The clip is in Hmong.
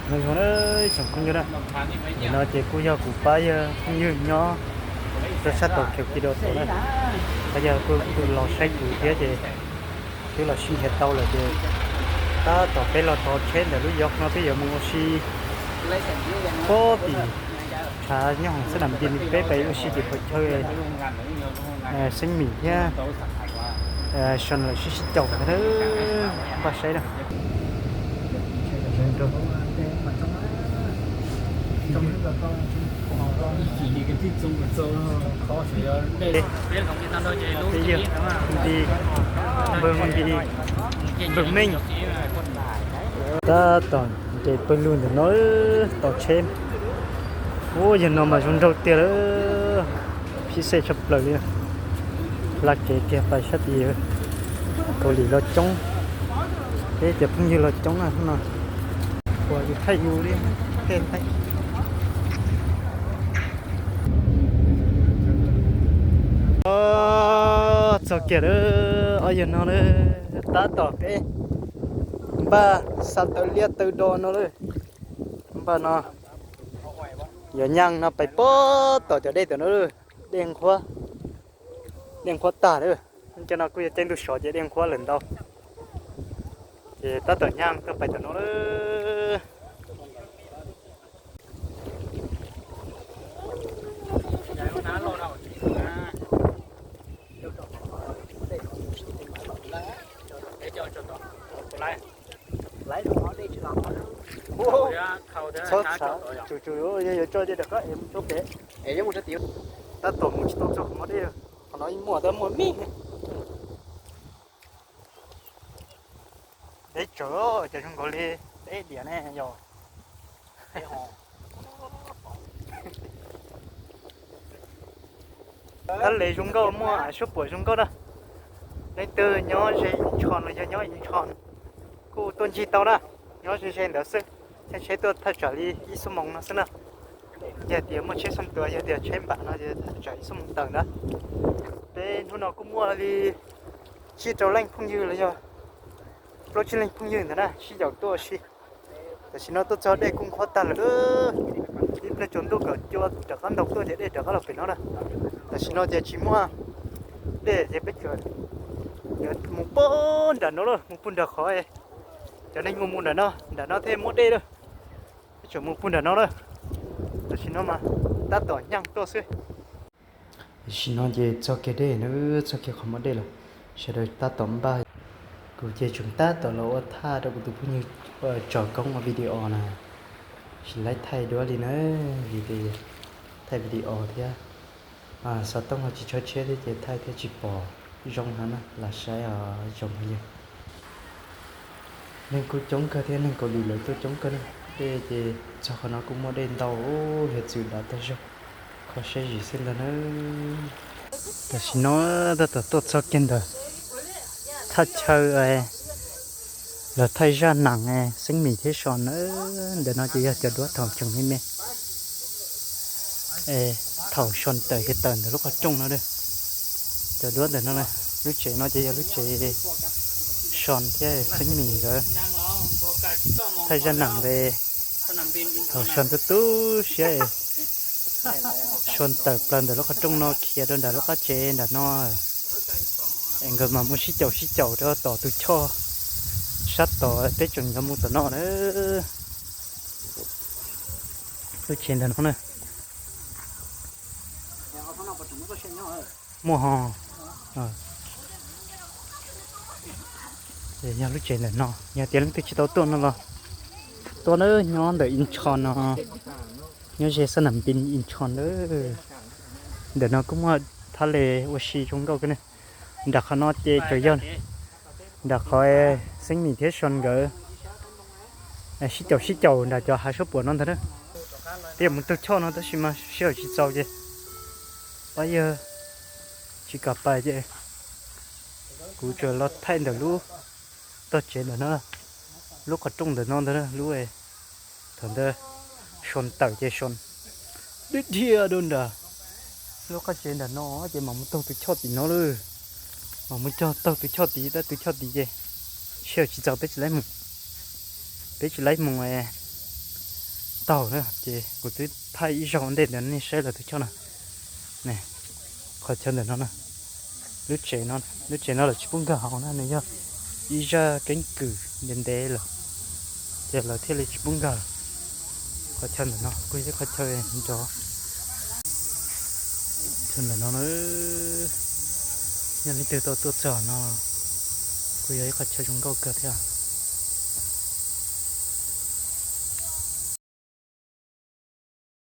Nyob zoo na tsoom phooj ywg na, nim no ces kuj yog kuv pab yawg phooj ywg nyob rau sab tom Kheos Kis Dos Taus na, pab yawg kuj los saib kuv thiab ces twb los sib nrhiav tau lawm ces tab tom peb los tos tsheb ntawm lub yog no peb yuav mus ua si puag tim tshav nyob hoom xab nam nti, peb pais ua si tim qhov chaw xeeb mim thiab son lawm sib sib caum ntag, npaj saib na. Peb yawg nti, npawg nti, npawg meej. Tab tom nce pawg lug ntawm no tos tsheb. Ua yawg no mas zoo nraug tiag lawm, phib xej tshaj plaws li. Hla kev kiag pais sab tid, Kaus Lim los coob, peb cov phooj ywg los coob na hnub no. Ua yus thaij yus li, tej thaij. Txog kiag lawm, ob yawg no lawm, tab tom peb npaj xa taw liab taw do no lawm. Npaj no, yuav nyaaj no pais puag tom cov dej tom no, dej nqhuab, dej nqhuab tag lawm. Cov no kuj yog caij ntuj sov ces dej nqhuab lawm ntau, ces tab tom nyaaj tuaj pais tom no lawm. Txhob txhav, tsum tsum, yog yuav tso ces rov qab ev mus rau pem. Tab tom mus tsis tau txog qhov dej, qhov no muaj tab muaj me. Deb tsawv, cas zoo nkaus li deb diam ne yog. Tab le zoo nkauj, muaj suab puam zoo nkauj na. Leej twg nyob ze Ib Ntsho los yog nyob Ib Ntsho kuj tuaj ncig tau na, nyob ze ze ntawd xwb. Tsheb tuaj thaj tsam li ib xuab moos no xwb na. Yog tias muaj tsheb xoo tuas, yog tias tsheb npam no ces thaj tsam ib xuab moos tawm ntawd. Peb hnub no kuj muaj li tsib rau leej phooj ywg los yog plaub tsib leej phooj ywg ntawd na sib yaum tuaj ua si. Tam sim no tuaj txog dej kuj nqhuab tag lawm, ib pliag tsaus ntuj kom cua rov qab ntaus tuaj ces dej rov qab los pem no na. Tam sim no ces tsis muaj dej ces peb yuav mus puag nram no lawm, mus puag nram qhov cov neeg mus mus nram no, nram no thiaj muaj dej lawm. Peb tseem mus puag nram no lawm. Tam sim no mas tab tom nyaaj tuaj xwb. Tam sim no ces txog kiag dej na, txog kiag qhov muaj dej lawm. Sawv daws tab tom npaj, kuv ces tseem tab tom los ua thaj rau kuv tus phooj ywg tsom koob ua video na. Tsis laib thaij duab li na, vim tias thaij video thiab. Xov tooj ho tsis tshawb tshiab thiab ces thaij thiaj tsis pom zoo heev na, lam saib os tsoom phooj ywg. Neeg kuj coob kawg thiab, neeg Kaus Lim lawv tuaj coob kawg na. Dej ces txog qhov no kuj muaj dej ntau, hiav txwm dav tag zog, kho siab zim xwb ntag na. Tam sim no tab tom tuaj txog kiag ntawm thaj chaw lawv thaij zaj nees xeeb mim thiab so na. Ntawm no ces yog cov duab thaum tseem me me, thaum so tawm ces tawm ntawm lub qhov rooj no. Cov duab ntawm no, lub tsev no ces yog lub tsev so thiab xeeb mim nkawd thaij zaj nees ntawd. Thaum so tu tu siab, so tawm plaws ntawm lub qhov rooj no khiav rau nram lub qab tsev nram no, es nkawd mas mus sib caum sib caum rau tom tus choj sab tod, peb tseem yuav mus tom no na. Lub tsev ntawm no na. Muaj ho. Yog lub tsev ntawm no, yog tias leej twg tsis tau tuaj no los tuaj na, nyob ntawm Ib Ntsho no, nyob ze xab nam pin Ib Ntsho na. Ntawm no kuj muaj thaj le ua si zoo nkauj kawg ne. Nram qhov no ces tseem yog nram qhov xeeb mim thiab so nkawd sib caum sib caum nram cov hav suab puam no ntag na. Peb yuav mus taug choj no tab sis mas sij hawm tsis txaus ces pab yawg tsis kam pais ces kuv tsuas los thaij ntawm lub tog tsev ntawm no, lub qhov rooj ntawm no ntag, lub thaum ntawd so tawm ces so dhia dhia rau nram lub qab tsev nram no ces mam mus taug tus choj tim no lawm. Mam mus cog taug tus choj tid, tab tus choj tid ces sij hawm tsis txaus peb tsis laib mus, peb tsis laib mus, Taug na ces kuv twb thaij ib zaug ua ntej ntawd nej saib lawm tus choj na. Ne, qhov chaw ntawm no na, lub tsev no, lub tsev no lawv tsis pub nkag hauv na, nws yog ib zaj keeb kwm ntev ntev lawm, ces lawv thiaj li tsis pub nkag. Qhov chaw ntawm no kuj yog ib qhov chaw nrov. Chaw ntawm no na, yog leej twg tau tuaj txog no, kuj yog ib qhov chaw zoo nkauj kawg thiab.